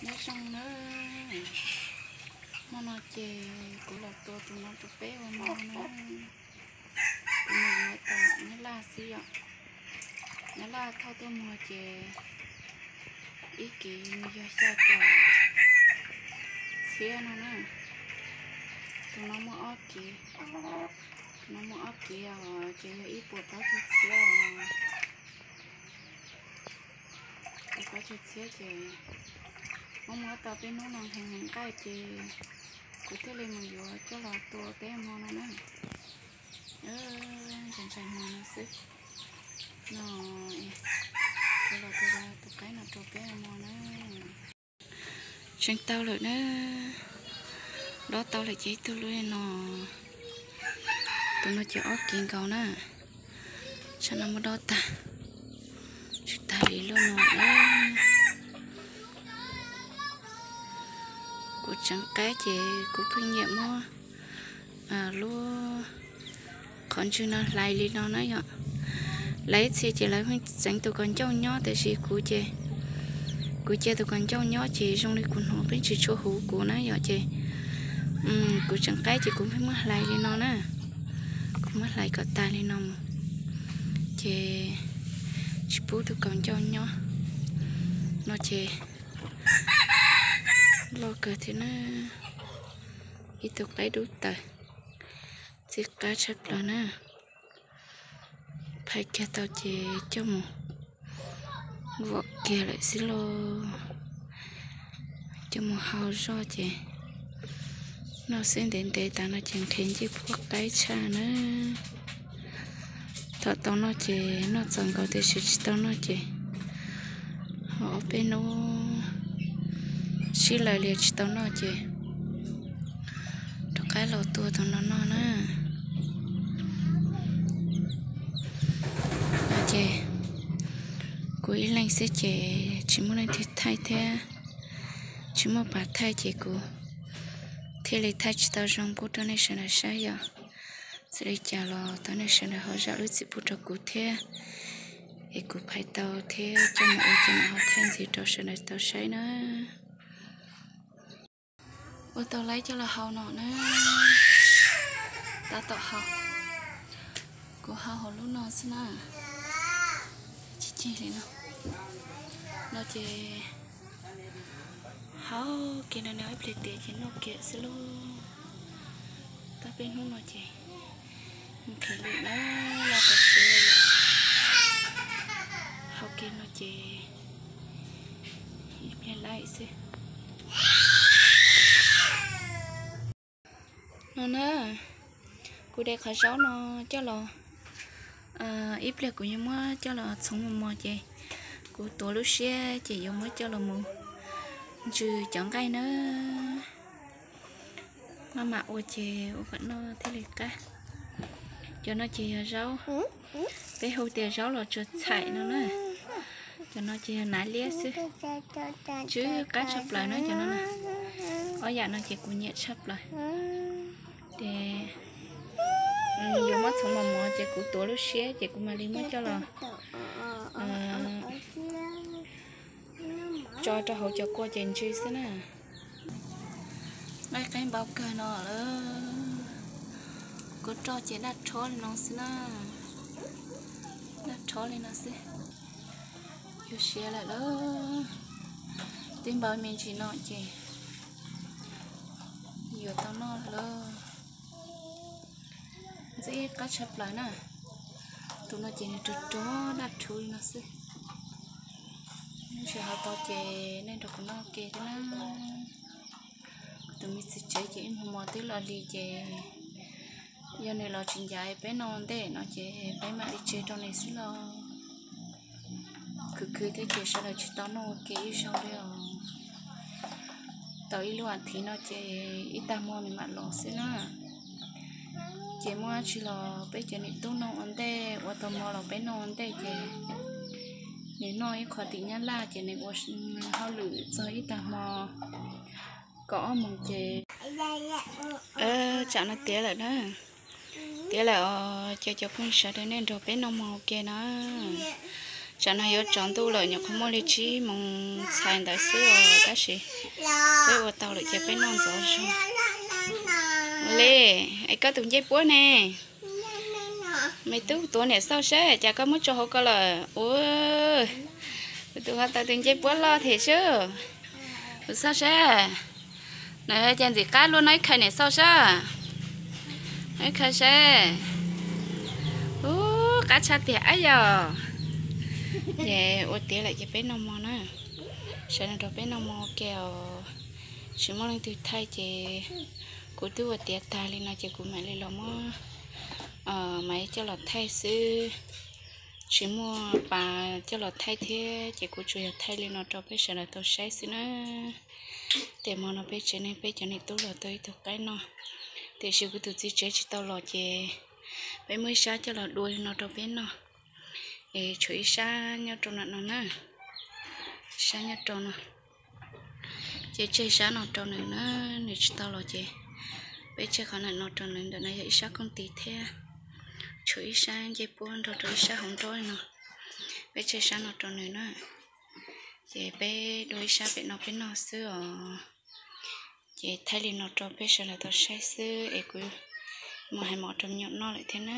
Nyob zoo na, hmo no ces kuv los tua tus no rau peb ua hmo na. Kuv mus yuav tom Nyab Laj xwb yom. Nyab Laj thauj tuaj muag ces ib kiv nws yog xya caum txhiab no na. Tus no muaj ob kiv, tus no muaj ob kiv os, ces yog ib puas plaub caug txhiab os. Ib puas plaub caug txhiab ces muab muab tau peb hnub no heev heev nqaij ces kuv thiaj li mus yuav coj los tua peb hmo no na. Ntshai ntshai hmo no xwb no, kuv los tua tus qaib no rau peb hmo na. Tseev tau lawm na, dob tau lawm ces ib tug lub no, tus no ces ob kiv nkaus na. Tsam no muab dob tag, tsis tag li lub no na. Kuv tseev qaib ces kuv pheej nyiam muab lub qhov ntswg no hlais li no na yom. Lawv ib txhia ces lawv pheej txeev tus kaus ncauj nyob, tiam sis kuv ces kuv cia tus kaus ncauj nyob ces zoo li kuv hnov pheej tsis tshua huv kuv na yom. Ces kuv tseev qaib ces kuv pheej muab hlais li no na, kuv muab hlais kom tag li no mus, ces tsis pub tus kaus ncauj nyob no ces loj kawg thiab na. Ib tug qaib dub taws, txij qab tshaj plaws na. Phais kiag tau ces coj mus vom kiag lawm xwb lauj. Coj mus hau zoj ces noj xwb, ntev ntev tas no ces nqhis ncej puab qaib tshaj na. Thaum tau noj ces noj txaus nkaus, tiam sis tsis tau noj ces ho ob peb hnub sib law li tsis tau noj ces rov qab los tua tus no noj na. Ces kuv ib leeg xwb ces tsis muaj leej twg thaij thiab, tsis muaj pas thaij ces kuv thiaj li thaij tsis tau zoo pub rau nej sawv daws saib yom. Txawm li cas los thov nej sawv daws ho zam lub txim pub rau kuv thiab, es kuv phais tau thiab coj mus ua ces mam ho thaij ntxiv rau sawv daws tau saib na. Ua tau laib coj los hau no na. Tab tom hau, kuv hau hauv lub no xwb na. Cig cig li no, no ces hau kiag no, ib pliag tiav ces noj kiag xwb lauj. Tab peb hnub no ces nqhis lawm na, los tas siav lawm. Hau kiag no ces ib pliag laib xwb. No na, kuv de qhov zaub no coj los, ib pliag kuv yuav muab coj los txhoov mos mos ces kuv tuav lub siab ces yuav muab coj los mus ntsws cov nqaij na. Maj mam ua ces ua kom noj thiaj li qab. Cov no ces yog zaub, peb hu tias zaub los tsuas txhais no na. Cov no ces yog nav liab xwb, tsw qab tshaj plaws na cov no na. Ob yam no ces kuv nyiam tshaj plaws. Ces yuav muab txhoov mos mos ces kuv tuav lub siab ces kuv mam li muab coj los tso rau hauv cov kua ces ntsws xwb na. Nqaij qeeb npau kawg no lawm, kuv roj ces daj rhob li no xwb na, daj rhob li no xwb. Yuav siav lawm lauj, twb npau me ntsis no ces yuav tau noj lawm lauj. Ntxim qab tshaj plaws na. Tus no ces nws rog rog daj rhuv li no xwb. Ntsis hauv tau ces nej nrog kuv noj ke thiab na. Kuv tus me txiv tsev ces ib hmo mos twb los lig ces yog nws los tsis ncav peb noj ua ntej no ces peb mam li tseg rau nws xwb los. Khwv khwv thiab ces sawv daws tsis tau noj ua ke ib zaug li os. Tau ib lub as thiv no ces ib tag hmo nws mam los xwb na. Ces muaj dab tsi los peb cov niam tub noj ua ntej, ua tau hmo los peb noj ua ntej ces nws noj ib qho tim Nyab Laj ces nws ua hauj lwm txog ib tag hmo kaum ob moos ces tsam no tiav lawm na. Tiav lawm os, ces cov phooj ywg sawv daws nej nrog peb noj mov ua ke na. Tsam no yuav tsaus ntuj lawm, nyuam qhuav muaj li tsib moos txhais ntawd xwb os, tab sis peb ua tau lawm ces peb noj ntxov zog li. Es koj tus ncej puab ne? Me tub, tuav niam xauj saib, cas koj muab tso hauv ko lawm ua. Kuv tus ho tau tus ncej puab loj thiab sub. Kuv xauj saib. Na, cas ntxim qab luaj no, ib khaws niam xauj saib. Ib khaws saib. Ub, qab tshaj tiag ab yom. Ces ua tiav lawm ces peb noj mov na. Sawv daws nrog peb noj mov ua ke os. Tsis muaj leej twg thaij ces kuv twb ua tiav tag li no ces kuv mam li los muab maiv coj los thaij xwb. Tsis muaj pas coj los thaij thiab ces kuv tsuas yog thaij li no rau peb sawv daws tau saib xwb na. Ces hmo no peb tsev neeg peb cov niam tub los tau ib tug qaib noj, tiam sis kuv tus txiv tsev tsis tau los ces peb muab ib sab coj los dua li no rau peb noj. Es tshuav ib sab nyob rau ntawm no na, ib sab nyob rau no. Ces tseg sab no rau nws na, nws tsis tau los ces peb tseg qhov ntawm no rau nws. Ntawm no yog ib sab kooj tis thiab, tshuav ib sab ncej puab nrog rau ib sab hauv nrob no. Peb tseg sab no rau nws na. Ces peb dua ib sab pem no peb noj xwb os. Ces thaij li no rau peb sawv daws tau saib xwb es kuv mus hais mov rau me nyuam noj lawm thiab na.